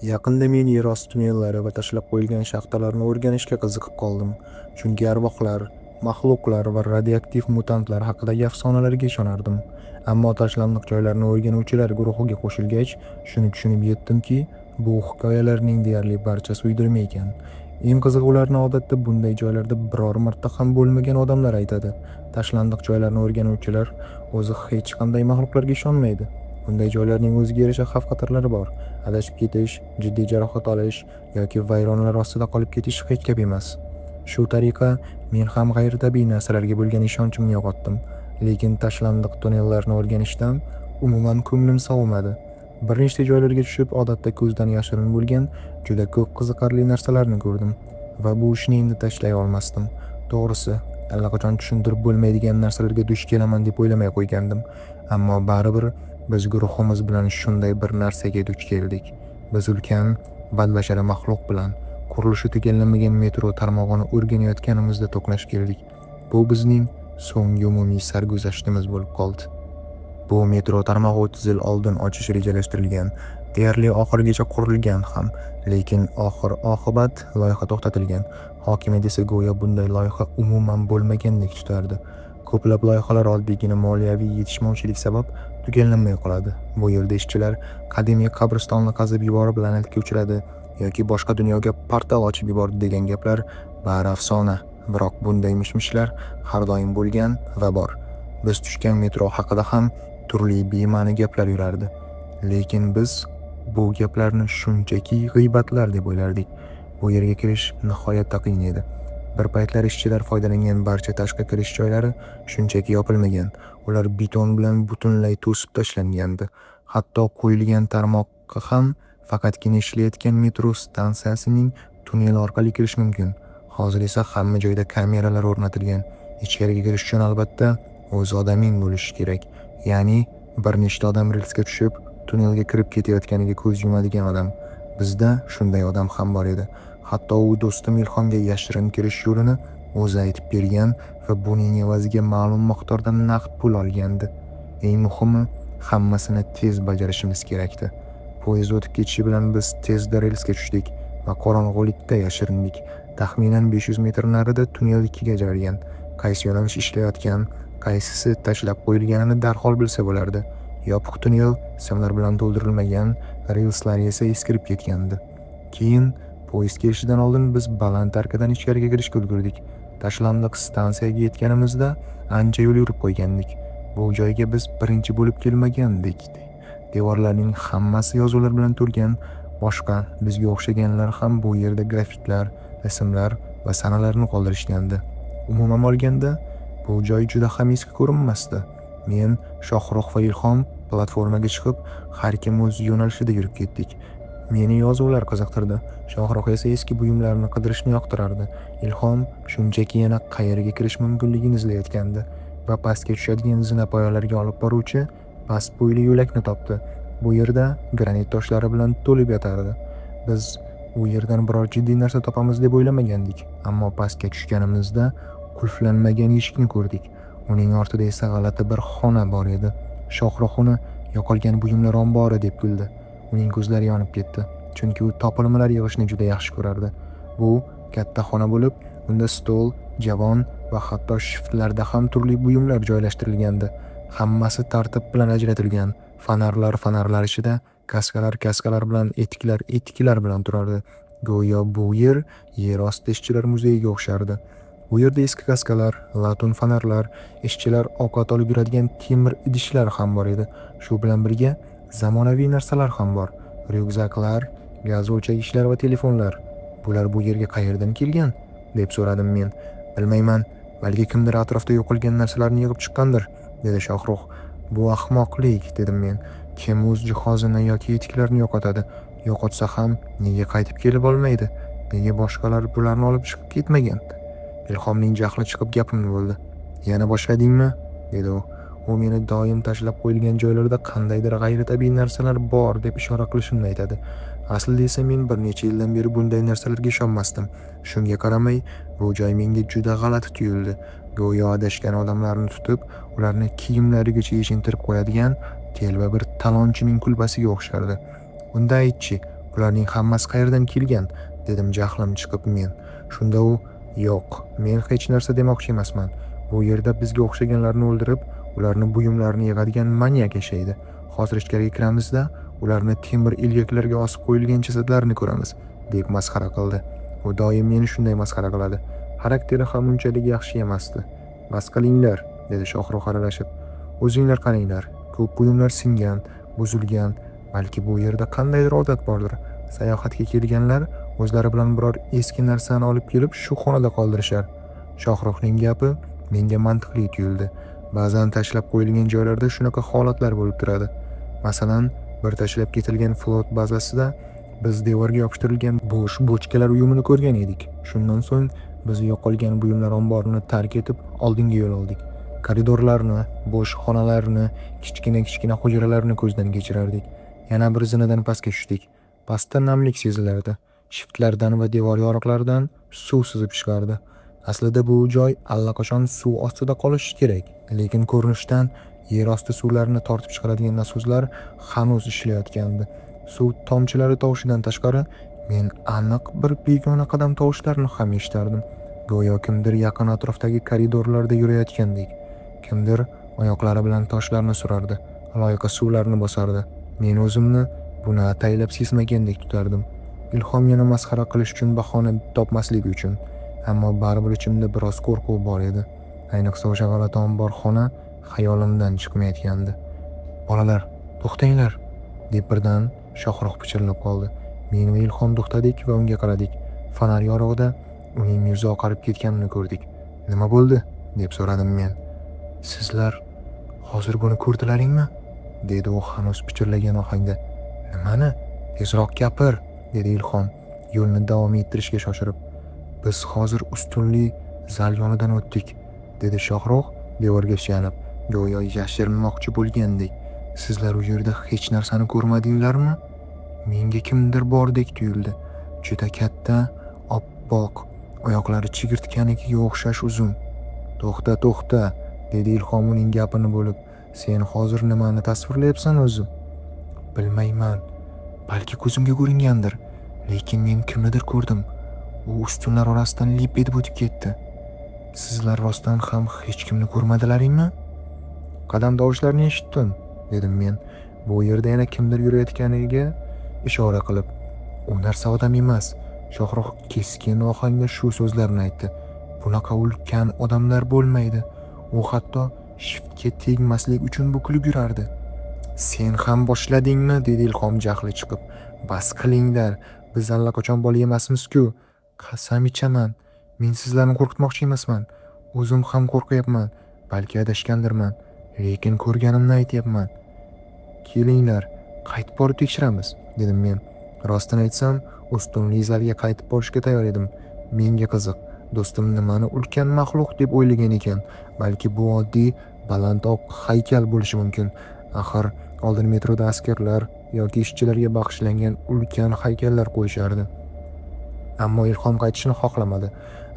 Yaqinda men yerosti tunnellari va tashlab qo'yilgan shaxtalarni o'rganishga qiziqib qoldim, chunki arvohlar, maxluqlar va radioaktiv mutantlar haqidagi afsonalarga ishonardim. Ammo tashlandiq joylarni o'rganuvchilar guruhiga qo'shilgach, shuni tushunib yetdimki, bu hikoyalarning deyarli barchasi uydirma ekan. Eng qizig'i, ularni odatda bunday joylarda biror marta ham bo'lmagan odamlar aytadi. Tashlandiq joylarni o'rganuvchilar o'zi hech qanday maxluqlarga ishonmaydi. Bunday joylarning o'ziga yarasha xavf-xatarlari bor. Adashib ketish, jiddiy jarohat olish yoki vayronalar ostida qolib ketish hech gap emas. Shu tariqa men ham g'ayritabiiy narsalarga bo'lgan ishonchimni yo'qotdim. Lekin tashlandiq tunnellarni o'rganishdan umuman ko'nglim sovimadi. Bir nechta joylarga tushib, odatda ko'zdan yashirin bo'lgan juda ko'p qiziqarli narsalarni ko'rdim va bu ishni endi tashlay olmasdim. To'g'risi, allaqachon tushuntirib bo'lmaydigan narsalarga duch kelaman deb o'ylamay qo'ygandim. Ammo baribir biz guruhimiz bilan shunday bir narsaga duch keldik. Biz ulkan, badbashara maxluq bilan qurilishi tugallanmagan metro tarmog'ini o'rganayotganimizda to'qnash keldik. Bu bizning so'nggi umumiy sarguzashtimiz bo'lib qoldi. Bu metro tarmog'i 30 yil oldin ochish rejalashtirilgan, deyarli oxirigacha qurilgan ham, lekin oxir-oqibat loyiha to'xtatilgan. Hokimiyat esa go'yo bunday loyiha umuman bo'lmagandek tutardi. Ko'plab loyihalar oddiygina moliyaviy yetishmovchilik sabab tugallanmay qoladi. Bu yerda ishchilar qadimiy qabristonni qazib yuborib la'natga uchradi yoki boshqa dunyoga portal ochib yubordi degan gaplar bari afsona. Biroq bunday mish-mishlar har doim bo'lgan va bor. Biz tushgan metro haqida ham turli bema'ni gaplar yurardi. Lekin biz bu gaplarni shunchaki g'iybatlar deb o'ylardik. Bu yerga kirish nihoyatda qiyin edi. Bir paytlar ishchilar foydalangan barcha tashqi kirish joylari shunchaki yopilmagan. Ular beton bilan butunlay to'sib tashlangandi. Hatto qo'yilgan tarmoqqa ham faqatgina ishlayotgan metro stansiyasining tunneli orqali kirish mumkin. Hozir esa hamma joyda kameralar o'rnatilgan. Ichkariga kirish uchun albatta o'z odaming bo'lishi kerak. Ya'ni bir nechta odam relsga tushib, tunnelga kirib ketayotganiga ko'z yumadigan odam. Bizda shunday odam ham bor edi. Hatto u do'stim Ilhomga yashirin kirish yo'lini o'zi aytib bergan va buning evaziga ma'lum miqdorda naqd pul olgandi. Eng muhimi, hammasini tez bajarishimiz kerakdi. Poyezd o'tib ketishi bilan biz tezda relsga tushdik va qorong'ulikda yashirindik. Taxminan 500 metr narida tunnel ikkiga ajralgan. Qaysi yo'nalish ishlayotgan, qaysisi tashlab qo'yilganini darhol bilsa bo'lardi. Yopiq tunnel simlar bilan to'ldirilmagan, relslar esa eskirib ketgandi. Keyin poyezd kelishidan oldin biz baland arkadan ichkariga kirishga ulgurdik. Tashlandiq stansiyaga yetganimizda ancha yo'l yurib qo'ygandik. Bu joyga biz birinchi bo'lib kelmagandik. Devorlarning hammasi yozuvlar bilan to'lgan. Boshqa bizga o'xshaganlar ham bu yerda grafitlar, ismlar va sanalarni qoldirishgandi. Umuman olganda, bu joy juda ham eski ko'rinmasdi. Men, Shohruh va Ilhom platformaga chiqib, har kim o'z yo'nalishida yurib ketdik. Meni yozuvlar qiziqtirdi. Shohruh esa eski buyumlarni qidirishni yoqtirardi. Ilhom shunchaki yana qayerga kirish mumkinligini izlayotgandi va pastga tushadigan zinapoyalarga olib boruvchi past bo'yli yo'lakni topdi. Bu yerda granit toshlari bilan to'lib yotardi. Biz u yerdan biror jiddiy narsa topamiz deb o'ylamagandik, ammo pastga tushganimizda qulflanmagan eshikni ko'rdik. Uning ortida esa g'alati bir xona bor edi. Shohruh uni yo'qolgan buyumlar ombori deb kuldi. Uning ko'zlari yonib ketdi, chunki u topilmalar yig'ishni juda yaxshi ko'rardi. Bu katta xona bo'lib, unda stol, javon va hatto shiftlarda ham turli buyumlar joylashtirilgandi. Hammasi tartib bilan ajratilgan. Fonarlar fonarlar ichida, kaskalar kaskalar bilan, etiklar etiklar bilan turardi. Go'yo bu yer yerosti ishchilar muzeyiga o'xshardi. Bu yerda eski kaskalar, latun fonarlar, ishchilar ovqat olib yuradigan temir idishlar ham bor edi. Shu bilan birga zamonaviy narsalar ham bor. Ryukzaklar, gaz o'lchagichlar va telefonlar. Bular bu yerga qayerdan kelgan? Deb so'radim men. Bilmayman, balki kimdir atrofda yo'qolgan narsalarni yig'ib chiqqandir, dedi Shohruh. Bu ahmoqlik, dedim men. Kim o'z jihozini yoki etiklarini yo'qotadi? Yo'qotsa ham nega qaytib kelib olmaydi? Nega boshqalar bularni olib chiqib ketmagan? Ilhomning jahli chiqib gapimni bo'ldi. Yana boshladingmi? Dedi u. U meni doim tashlab qo'yilgan joylarda qandaydir g'ayritabiiy narsalar bor deb ishora qilishimni aytadi. Aslida esa men bir necha yildan beri bunday narsalarga ishonmasdim. Shunga qaramay, bu joy menga juda g'alati tuyuldi. Go'yo adashgan odamlarni tutib, ularni kiyimlarigacha yechintirib qo'yadigan telba bir talonchining kulbasiga o'xshardi. Unda aytchi, Bularning hammasi qayerdan kelgan?" dedim jahlim chiqib men. Shunda u: "Yo'q, men hech narsa demoqchi emasman. Bu yerda bizga o'xshaganlarni o'ldirib, ularni buyumlarini yig'adigan manyak yashaydi. Hozir ichkariga kiramizda, ularni temir ilgaklarga osib qo'yilgan jasadlarini ko'ramiz", deb masxara qildi. U doim meni shunday masxara qiladi. Xarakteri ham unchalik yaxshi emasdi. "Bas qilinglar", dedi Shohruh aralashib. "O'zinglar qaranglar, ko'p buyumlar singan, buzilgan. Balki bu yerda qandaydir odat bordir. Sayohatga kelganlar o'zlari bilan biror eski narsani olib kelib shu xonada qoldirishar." Shohruhning gapi menga mantiqli tuyuldi. Ba'zan tashlab qo'yilgan joylarda shunaqa holatlar bo'lib turadi. Masalan, bir tashlab ketilgan flot bazasida biz devorga yopishtirilgan bo'sh bochkalar uyumini ko'rgan edik. Shundan so'ng biz yo'qolgan buyumlar omborini tark etib oldinga yo'l oldik. Koridorlarni, bo'sh xonalarni, kichkina-kichkina hujralarni ko'zdan kechirardik. Yana bir zinadan pastga tushdik. Pastda namlik sezilardi. Shiftlardan va devor yoriqlaridan suv sizib chiqardi. Aslida bu joy allaqachon suv ostida qolishi kerak, lekin ko'rinishdan yer osti suvlarini tortib chiqaradigan nasoslar hanuz ishlayotgandi. Suv tomchilari tovushidan tashqari men aniq bir begona qadam tovushlarini ham eshitardim. Go'yo kimdir yaqin atrofdagi koridorlarda yurayotgandek. Kimdir oyoqlari bilan toshlarni surardi, loyqa suvlarni bosardi. Men o'zimni buni ataylab sezmagandek tutardim. Ilhom yana masxara qilish uchun bahona topmasligi uchun. Ammo baribir ichimda biroz qo'rquv bor edi. Ayniqsa o'sha g'alati omborxona xayolimdan chiqmayotgandi. "Bolalar, to'xtanglar", deb birdan Shohruh pichirlab qoldi. Men va Ilhom to'xtadik va unga qaradik. Fonar yorug'ida uning yuzi oqarib ketganini ko'rdik. "Nima bo'ldi?" deb so'radim men. "Sizlar hozir buni ko'rdilaringmi?" dedi u hanuz pichirlagan ohangda. "Nimani? Tezroq gapir", dedi Ilhom, yo'lni davom ettirishga shoshirib. "Biz hozir ustunli zal yonidan o'tdik", dedi Shohruh devorga suyanib, go'yo yashirinmoqchi bo'lgandek. "Sizlar u yerda hech narsani ko'rmadinglarmi? Menga kimdir bordek tuyuldi. Juda katta, oppoq, oyoqlari chigirtkanikiga o'xshash uzun." "To'xta, to'xta", dedi Ilhom uning gapini bo'lib. "Sen hozir nimani tasvirlayapsan o'zi?" "Bilmayman. Balki ko'zimga ko'ringandir, lekin men kimnidir ko'rdim. U ustunlar orasidan lip etib o'tib ketdi. Sizlar rostdan ham hech kimni ko'rmadilaringmi?" "Qadam tovushlarini eshitdim", dedim men, bu yerda yana kimdir yurayotganiga ishora qilib. "U narsa odam emas." Shohruh keskin ohangda shu so'zlarni aytdi. "Bunaqa ulkan odamlar bo'lmaydi. U hatto shiftga tegmaslik uchun bukilib yurardi." "Sen ham boshladingmi?" dedi Ilhom jahli chiqib. "Bas qilinglar, biz allaqachon bola emasmiz-ku. Qasam ichaman, men sizlarni qo'rqitmoqchi emasman. O'zim ham qo'rqyapman. Balki adashgandirman, lekin ko'rganimni aytyapman. Kelinglar, qaytib borib tekshiramiz", dedim men. Rostini aytsam, ustunli zalga qaytib borishga tayyor edim. Menga qiziq, do'stim nimani ulkan maxluq deb o'ylagan ekan? Balki bu oddiy baland oq haykal bo'lishi mumkin. Axir oldin metroda askarlar yoki ishchilarga bag'ishlangan ulkan haykallar qo'yishardi. Ammo Ilhom qaytishni xohlamadi.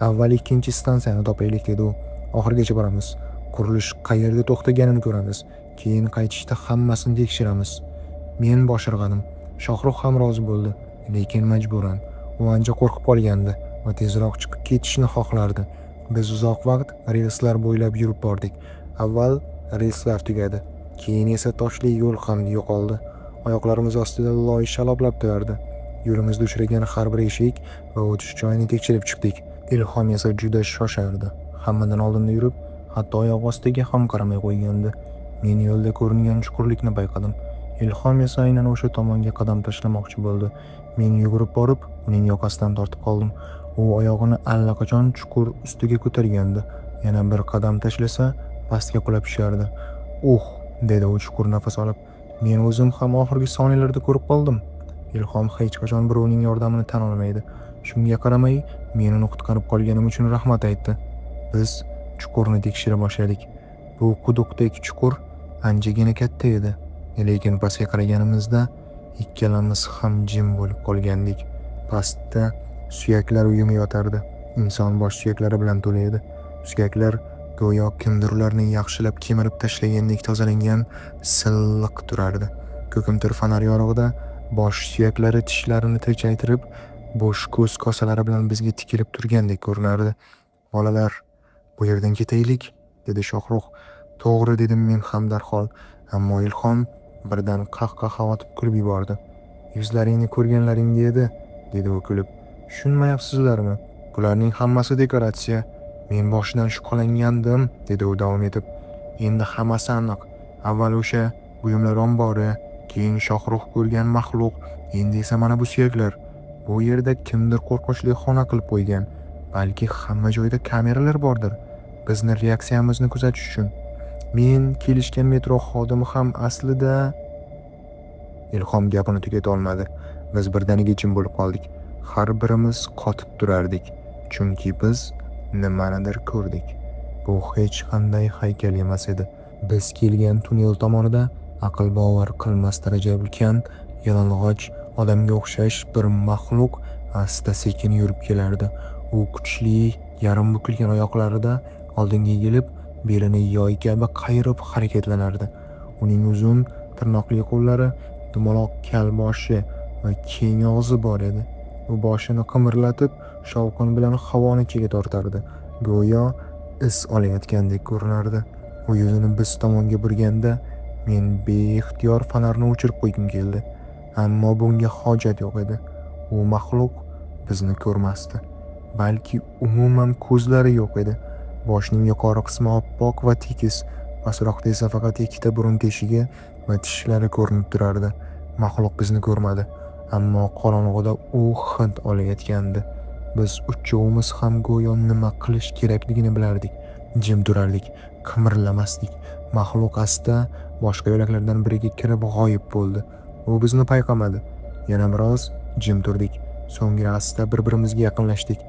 "Avval ikkinchi stansiyani topaylik", dedi u. "Oxirigacha boramiz. Qurilish qayerda to'xtaganini ko'ramiz. Keyin qaytishda hammasini tekshiramiz." Men bosh irg'adim. Shohruh ham rozi bo'ldi, lekin majburan. U ancha qo'rqib qolgandi va tezroq chiqib ketishni xohlardi. Biz uzoq vaqt relslar bo'ylab yurib bordik. Avval relslar tugadi, keyin esa toshli yo'l ham yo'qoldi. Oyoqlarimiz ostida loy shaloplab turardi. Yo'limizda uchragan har bir eshik va o'tish joyini tekshirib chiqdik. Ilhom esa juda shoshardi. Hammadan oldinda yurib, hatto oyoq ostiga ham qaramay qo'ygandi. Men yo'lda ko'ringan chuqurlikni payqadim. Ilhom esa aynan o'sha tomonga qadam tashlamoqchi bo'ldi. Men yugurib borib, uning yoqasidan tortib qoldim. U oyog'ini allaqachon chuqur ustiga ko'targandi. Yana bir qadam tashlasa, pastga qulab tushardi. "Uh", dedi u chuqur nafas olib. "Men o'zim ham oxirgi soniyalarda ko'rib qoldim." Ilhom hech qachon birovning yordamini tan olmaydi. Shunga qaramay, men uni qutqarib qolganim uchun rahmat aytdi. Biz chuqurni tekshira boshladik. Bu quduqdek chuqur anchagina katta edi. Lekin pastga qaraganimizda ikkalamiz ham jim bo'lib qolgandik. Pastda suyaklar uyumi yotardi. Inson bosh suyaklari bilan to'la edi. Suyaklar go'yo kimdir ularni yaxshilab kemirib tashlagandek tozalangan, silliq turardi. Ko'kimtir fonar yorug'ida Bosh suyaklari tishlarini tirchaytirib, bo'sh ko'z kosalari bilan bizga tikilib turgandek ko'rinardi. "Bolalar, bu yerdan ketaylik", dedi Shohrux. "To'g'ri", dedim men ham darhol. Ammo Ilhom birdan qahqaha otib kulib yubordi. "Yuzlaringni ko'rganlaringda edi", dedi u kulib. "Tushunmayapsizlarmi? Bularning hammasi dekoratsiya. Men boshidan shubhalangandim", dedi u davom etib. "Endi hammasi aniq. Avval o'sha buyumlar ombori, keyin Shohrux ko'rgan maxluq, endi esa mana bu suyaklar. Bu yerda kimdir qo'rqinchli xona qilib qo'ygan. Balki hamma joyda kameralar bordir. Bizni reaksiyamizni kuzatish uchun. Men kelishgan metro xodimi ham aslida..." Ilhom gapini tugata olmadi. Biz birdaniga jim bo'lib qoldik. Har birimiz qotib turardik, chunki biz nimanidir ko'rdik. Bu hech qanday haykal emas edi. Biz kelgan tunnel tomonida aql bovar qilmas darajada ulkan, yalang'och, odamga o'xshash bir maxluq asta-sekin yurib kelardi. U kuchli, yarim bukilgan oyoqlarida oldinga egilib, belini yoy kabi qayirib harakatlanardi. Uning uzun, tirnoqli qo'llari, dumaloq kal boshi va keng og'zi bor edi. U boshini qimirlatib, shovqin bilan havoni ichiga tortardi. Go'yo is olayotgandek ko'rinardi. U yuzini biz tomonga burganda, men beixtiyor fonarni o'chirib qo'ygim keldi. Ammo bunga hojat yo'q edi. U maxluq bizni ko'rmasdi. Balki umuman ko'zlari yo'q edi. Boshining yuqori qismi oppoq va tekis, pastroqda esa faqat ikkita burun teshigi va tishlari ko'rinib turardi. Maxluq bizni ko'rmadi, ammo qorong'uda u hid olayotgandi. Biz uchovimiz ham go'yo nima qilish kerakligini bilardik. Jim turardik, qimirlamasdik. Maxluq asta boshqa yo'laklardan biriga kirib g'oyib bo'ldi. U bizni payqamadi. Yana biroz jim turdik. So'ngra asta bir-birimizga yaqinlashdik.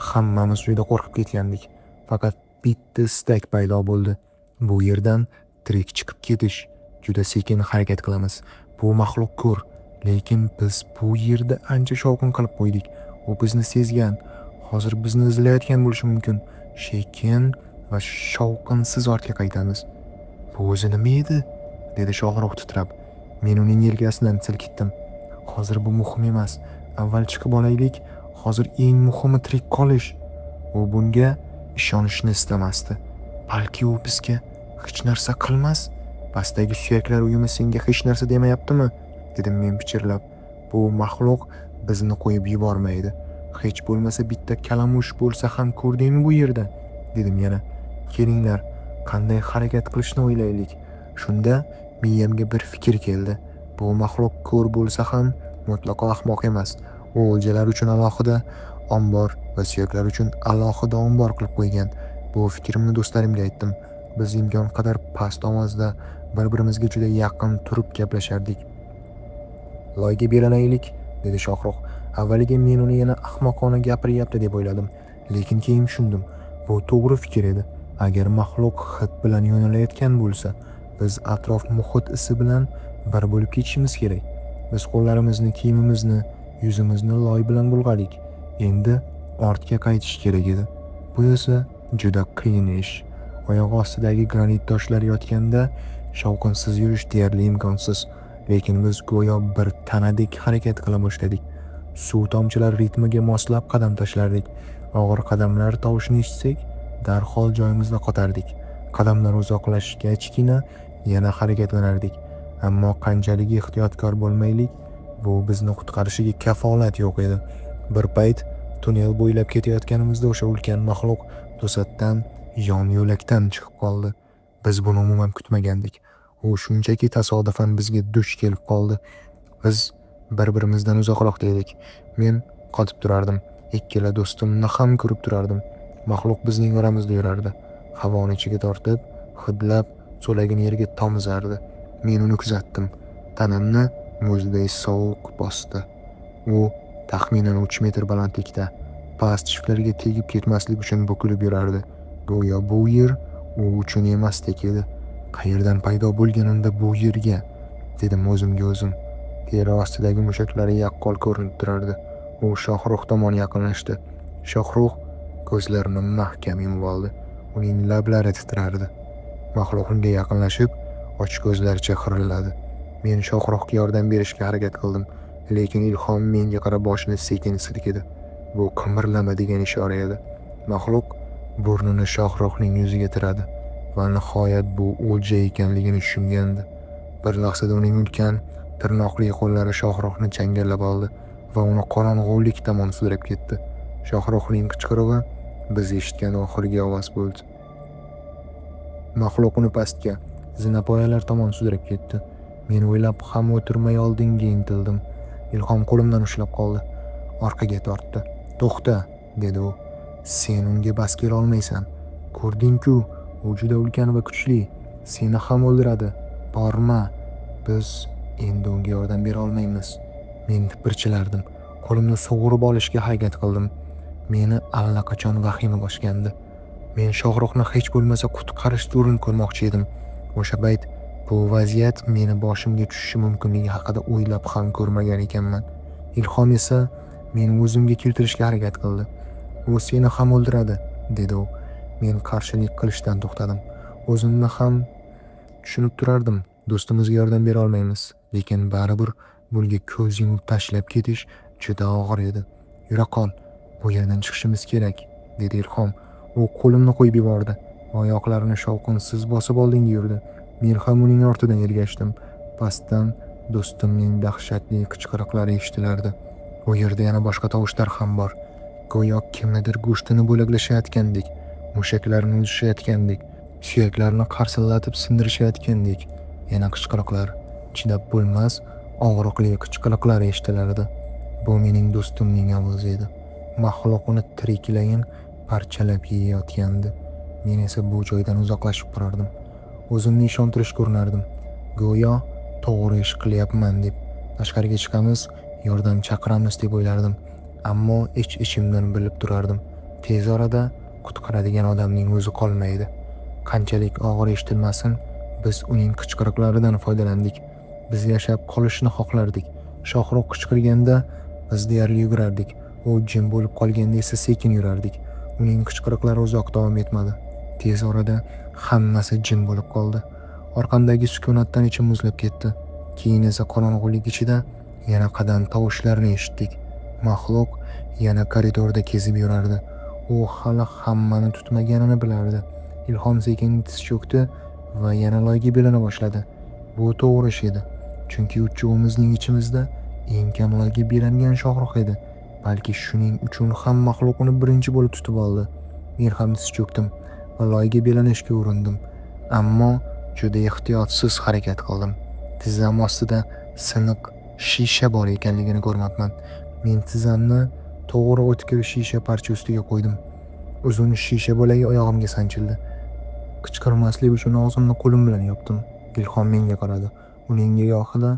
Hammamiz juda qo'rqib ketgandik. Faqat bitta istak paydo bo'ldi. Bu yerdan tirik chiqib ketish. Juda sekin harakat qilamiz. Bu maxluq ko'r, lekin biz bu yerda ancha shovqin qilib qo'ydik. U bizni sezgan, hozir bizni izlayotgan bo'lishi mumkin. Sekin va shovqinsiz ortga qaytamiz. "Bu o'zi nima edi?" dedi Shohrux titrab. Men uning yelkasidan silkitdim. "Hozir bu muhim emas. Avval chiqib olaylik. Hozir eng muhimi tirik qolish." U bunga ishonishni istamasdi. "Balki u bizga hech narsa qilmas? Pastdagi suyaklar uyumi senga hech narsa demayaptimi?" dedim men pichirlab. "Bu maxluq bizni qo'yib yubormaydi. Hech bo'lmasa bitta kalamush bo'lsa ham ko'rdingmi bu yerda?" dedim yana. "Kelinglar, qanday harakat qilishni o'ylaylik." Shunda miyamga bir fikr keldi. Bu maxluq ko'r bo'lsa ham mutlaqo ahmoq emas. U o'ljalar uchun alohida ombor va suyaklar uchun alohida ombor qilib qo'ygan. Bu fikrimni do'stlarimga aytdim. Biz imkon qadar past ovozda bir-birimizga juda yaqin turib gaplashardik. "Loyga belanaylik", dedi Shohrux. Avvaliga men uni yana ahmoqona gapiryapti deb o'yladim. Lekin keyin tushundim. Bu to'g'ri fikr edi. Agar maxluq hid bilan yo'nalayotgan bo'lsa, biz atrof muhit isi bilan bir bo'lib ketishimiz kerak. Biz qo'llarimizni, kiyimimizni, yuzimizni loy bilan bulg'adik. Endi ortga qaytish kerak edi. Bu esa juda qiyin ish. Oyoq ostidagi granit toshlar yotganda shovqinsiz yurish deyarli imkonsiz. Lekin biz go'yo bir tanadek harakat qila boshladik. Suv tomchilari ritmiga moslab qadam tashlardik. Og'ir qadamlar tovushini eshitsak, darhol joyimizda qotardik. Qadamlar uzoqlashgachgina yana harakatlanardik. Ammo qanchalik ehtiyotkor bo'lmaylik, bu bizni qutqarishiga kafolat yo'q edi. Bir payt tunnel bo'ylab ketayotganimizda o'sha ulkan maxluq to'satdan yon yo'lakdan chiqib qoldi. Biz buni umuman kutmagandik. U shunchaki tasodifan bizga duch kelib qoldi. Biz bir-birimizdan uzoqroqda edik. Men qotib turardim. Ikkala do'stimni ham ko'rib turardim. Maxluq bizning oramizda yurardi. Havoni ichiga tortib, hidlab, so'lagini yerga tomizardi. Men uni kuzatdim. Tanamni muzday sovuq bosdi. U taxminan 3 metr balandlikda, past shiftlarga tegib ketmaslik uchun bukilib yurardi. Go'yo bu yer u uchun emasdek edi. "Qayerdan paydo bo'lgan unda bu yerga?" dedim o'zimga o'zim. Teri ostidagi mushaklari yaqqol ko'rinib turardi. U Shohrux tomon yaqinlashdi. Shohrux ko'zlarini mahkam yumib oldi. Uning lablari titrardi. Maxluq unga yaqinlashib, ochko'zlarcha xirilladi. Men Shohruxga yordam berishga harakat qildim. Lekin Ilhom menga qarab boshini sekin silkidi. Bu qimirlama degan ishora edi. Maxluq burnini Shohruxning yuziga tiradi va nihoyat bu o'lja ekanligini tushungandi. Bir lahzada uning ulkan tirnoqli qo'llari Shohruxni changallab oldi va uni qorong'ulik tomon sudrab ketdi. Shohruxning qichqirig'i biz eshitgan oxirgi ovoz bo'ldi. Maxluq uni pastga, zinapoyalar tomon sudrab ketdi. Men o'ylab ham o'tirmay oldinga intildim. Ilhom qo'limdan ushlab qoldi. Orqaga tortdi. "To'xta", dedi u. "Sen unga bas kela olmaysan. Ko'rding-ku, u juda ulkan va kuchli. Seni ham o'ldiradi. Borma. Biz endi unga yordam bera olmaymiz." Men tipirchilardim. Qo'limni sug'urib olishga harakat qildim. Meni allaqachon vahima bosgandi. Men Shohruxni hech bo'lmasa qutqarishga urinib ko'rmoqchi edim. O'sha payt bu vaziyat meni boshimga tushishi mumkinligi haqida o'ylab ham ko'rmagan ekanman. Ilhom esa meni o'zimga keltirishga harakat qildi. "U seni ham o'ldiradi", dedi u. Men qarshilik qilishdan to'xtadim. O'zimni ham tushunib turardim. Do'stimizga yordam bera olmaymiz, lekin baribir bunga ko'z yumib tashlab ketish juda og'ir edi. "Yura qol, bu yerdan chiqishimiz kerak", dedi Ilhom. U qo'limni qo'yib yubordi va oyoqlarini shovqinsiz bosib oldinga yurdi. Men ham uning ortidan ergashdim. Pastdan do'stimning dahshatli qichqiriqlari eshitilardi. U yerda yana boshqa tovushlar ham bor. Go'yo kimnidir go'shtini bo'laklashayotgandek, mushaklarini uzishayotgandek, suyaklarni qarsillatib sindirishayotgandek. Yana qichqiriqlar, chidab bo'lmas og'riqli qichqiriqlar eshitilardi. Bu mening do'stimning ovozi edi. Maxluq uni tiriklayin parchalab yeyayotgandi. Men esa bu joydan uzoqlashib borardim. O'zimni ishontirishga urinardim. Go'yo to'g'ri ish qilyapman deb. Tashqariga chiqamiz, yordam chaqiramiz deb o'ylardim. Ammo ich-ichimdan bilib turardim. Tez orada qutqaradigan odamning o'zi qolmaydi. Qanchalik og'ir eshitilmasin, biz uning qichqiriqlaridan foydalandik. Biz yashab qolishni xohlardik. Shohruh qichqirganda biz deyarli yugurardik. U jim bo'lib qolganda esa sekin yurardik. Uning qichqiriqlari uzoq davom etmadi. Tez orada hammasi jim bo'lib qoldi. Orqamdagi sukunatdan ichim muzlab ketdi. Keyin esa qorong'ulik ichida yana qadam tovushlarini eshitdik. Maxluq yana koridorda kezib yurardi. U hali hammani tutmaganini bilardi. Ilhom sekin tiz cho'kdi va yana loyga belana boshladi. Bu to'g'ri ish edi. Chunki uchovimizning ichimizda eng kam loyga belangan Shohruh edi. Balki shuning uchun ham maxluq uni birinchi bo'lib tutib oldi. Men ham tiz cho'kdim va loyga belanishga urindim. Ammo juda ehtiyotsiz harakat qildim. Tizzam ostida siniq shisha bor ekanligini ko'rmabman. Men tizzamni to'g'ri o'tkir shisha parcha ustiga qo'ydim. Uzun shisha bo'lagi oyog'imga sanchildi. Qichqirmaslik uchun og'zimni qo'lim bilan yopdim. Ilhom menga qaradi. Uning nigohida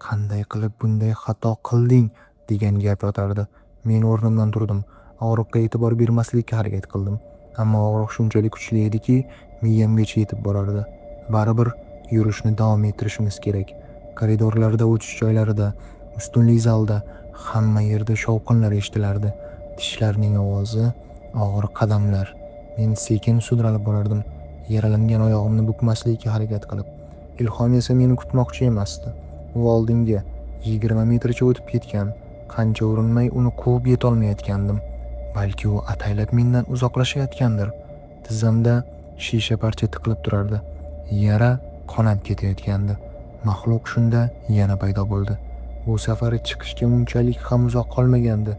"Qanday qilib bunday xato qilding?" degan gap yotardi. Men o'rnimdan turdim. Og'riqqa e'tibor bermaslikka harakat qildim. Ammo og'riq shunchalik kuchli ediki, miyamgacha yetib borardi. Baribir yurishni davom ettirishimiz kerak. Koridorlarda, o'tish joylarida, ustunli zalda, hamma yerda shovqinlar eshitilardi. Tishlarning ovozi, og'ir qadamlar. Men sekin sudralib borardim, yaralangan oyog'imni bukmaslikka harakat qilib. Ilhom esa meni kutmoqchi emasdi. U oldinga 20 metrcha o'tib ketgan. Qancha urinmay uni quvib yetolmayotgandim. Balki u ataylab mendan uzoqlashayotgandir. Tizzamda shisha parcha tiqilib turardi. Yara qonab ketayotgandi. Maxluq shunda yana paydo bo'ldi. Bu safar chiqishga unchalik ham uzoq qolmagandi.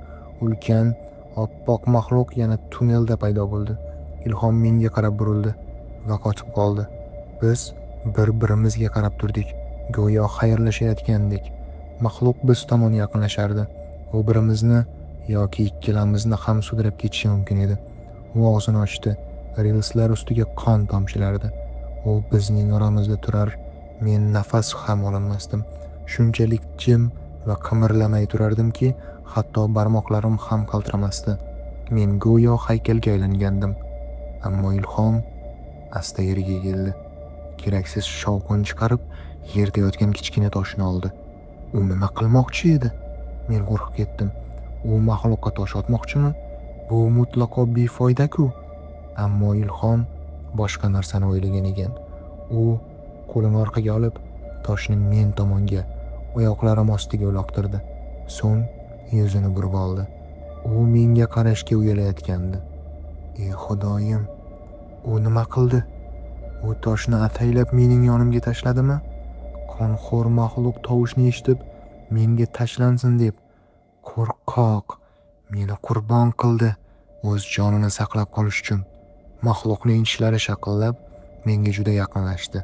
Ulkan, oppoq maxluq yana tunnelda paydo bo'ldi. Ilhom menga qarab burildi va qotib qoldi. Biz bir-birimizga qarab turdik, go'yo xayrlashayotgandek. Maxluq biz tomon yaqinlashardi. U birimizni yoki ikkalamizni ham sudrab ketishi mumkin edi. U og'zini ochdi. Relslar ustiga qon tomchilardi. U bizning oramizda turar, men nafas ham ololmasdim. Shunchalik jim va qimirlamay turardimki, hatto barmoqlarim ham qaltiramasdi. Men go'yo haykalga aylangandim. Ammo Ilhom asta yerga egildi. Keraksiz shovqin chiqarib, yerda yotgan kichkina toshni oldi. U nima qilmoqchi edi? Men qo'rqib ketdim. U maxluqqa tosh otmoqchimi? Bu mutlaqo befoyda-ku. Ammo Ilhom boshqa narsani o'ylagan ekan. U qo'lini orqaga olib, toshni men tomonga, oyoqlarim ostiga uloqtirdi. So'ng yuzini burib oldi. U menga qarashga uyalayotgandi. Ey Xudoyim, u nima qildi? U toshni ataylab mening yonimga tashladimi? Qonxo'r maxluq tovushni eshitib, menga tashlansin deb. Qo'rqoq, meni qurbon qildi o'z jonini saqlab qolish uchun. Maxluqning tishlari shaqillab, menga juda yaqinlashdi.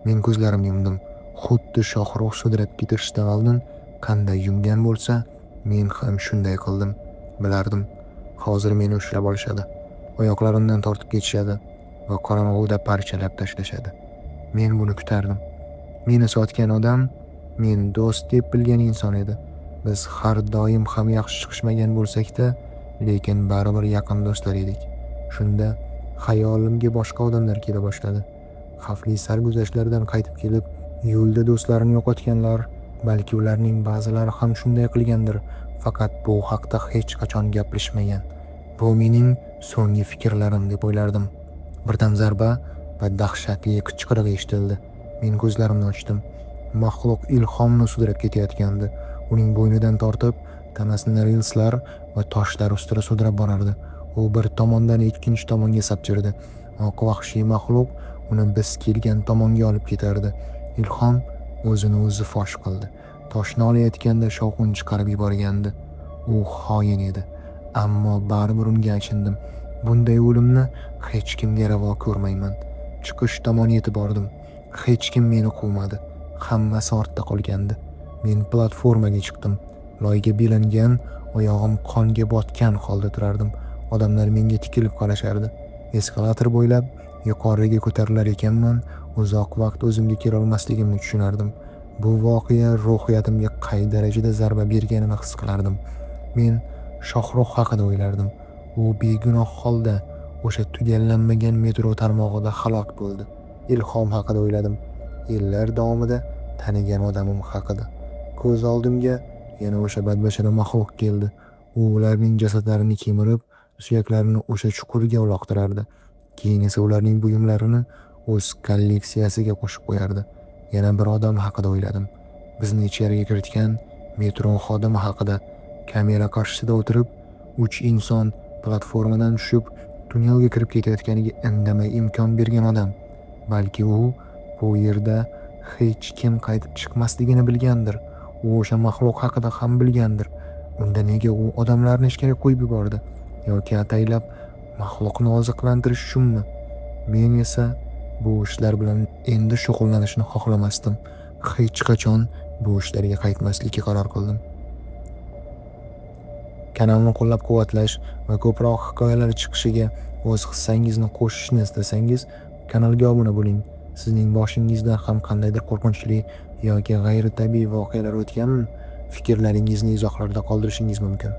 Men ko'zlarimni yumdim. Xuddi Shohruh sudrab ketishidan oldin qanday yumgan bo'lsa, men ham shunday qildim. Bilardim, hozir meni ushlab olishadi. Oyoqlarimdan tortib ketishadi va qorong'uda parchalab tashlashadi. Men buni kutardim. Meni sotgan odam men do'st deb bilgan inson edi. Biz har doim ham yaxshi chiqishmagan bo'lsak-da, lekin baribir yaqin do'stlar edik. Shunda xayolimga boshqa odamlar kela boshladi. Xavfli sarguzashtlardan qaytib kelib, yo'lda do'stlarini yo'qotganlar, balki ularning ba'zilari ham shunday qilgandir, faqat bu haqda hech qachon gapirishmagan. Bu mening so'nggi fikrlarim deb o'ylardim. Birdan zarba va dahshatli qichqiriq eshitildi. Men ko'zlarimni ochdim. Maxluq Ilhomni sudrab ketayotgandi. Uning bo'ynidan tortib, tanasini relslar va toshlar ustida sudrab borardi. U bir tomondan ikkinchi tomonga sapchirdi. Oq vahshiy maxluq uni biz kelgan tomonga olib ketardi. Ilhom o'zini o'zi fosh qildi. Toshni olayotganda shovqin chiqarib yuborgandi. U xoin edi. Ammo baribir unga achindim. Bunday o'limni hech kimga ravo ko'rmayman. Chiqish tomon yetib bordim. Hech kim meni quvmadi. Hammasi ortda qolgandi. Men platformaga chiqdim. Loyga belangan, oyog'im qonga botgan holda turardim. Odamlar menga tikilib qarashardi. Eskalator bo'ylab yuqoriga ko'tarilar ekanman, uzoq vaqt o'zimga kelolmasligimni tushunardim. Bu voqea ruhiyatimga qay darajada zarba berganini his qilardim. Men Shohruh haqida o'ylardim. U begunoh holda o'sha tugallanmagan metro tarmog'ida halok bo'ldi. Ilhom haqida o'yladim. Yillar davomida tanigan odamim haqida. Ko'z oldimga yana o'sha badbashara maxluq keldi. U ularning jasadlarini kemirib, suyaklarini o'sha chuqurga uloqtirardi. Keyin esa ularning buyumlarini o'z kolleksiyasiga qo'shib qo'yardi. Yana bir odam haqida o'yladim. Bizni ichkariga kiritgan metro xodimi haqida. Kamera qarshisida o'tirib, 3 inson platformadan tushib, tunnelga kirib ketayotganiga indamay imkon bergan odam. Balki u bu yerda hech kim qaytib chiqmasligini bilgandir. U o'sha maxluq haqida ham bilgandir. Unda nega u odamlarni ichkari qo'yib yubordi? Yoki ataylab maxluqni oziqlantirish uchunmi? Men esa bu ishlar bilan endi shug'ullanishni xohlamasdim. Hech qachon bu ishlarga qaytmaslikka qaror qildim. Kanalni qo'llab-quvvatlash va ko'proq hikoyalar chiqishiga o'z hissangizni qo'shishni istasangiz, kanalga obuna bo'ling. Sizning boshingizdan ham qandaydir qo'rqinchli yoki g'ayritabiiy voqealar o'tganmi? Fikrlaringizni izohlarda qoldirishingiz mumkin.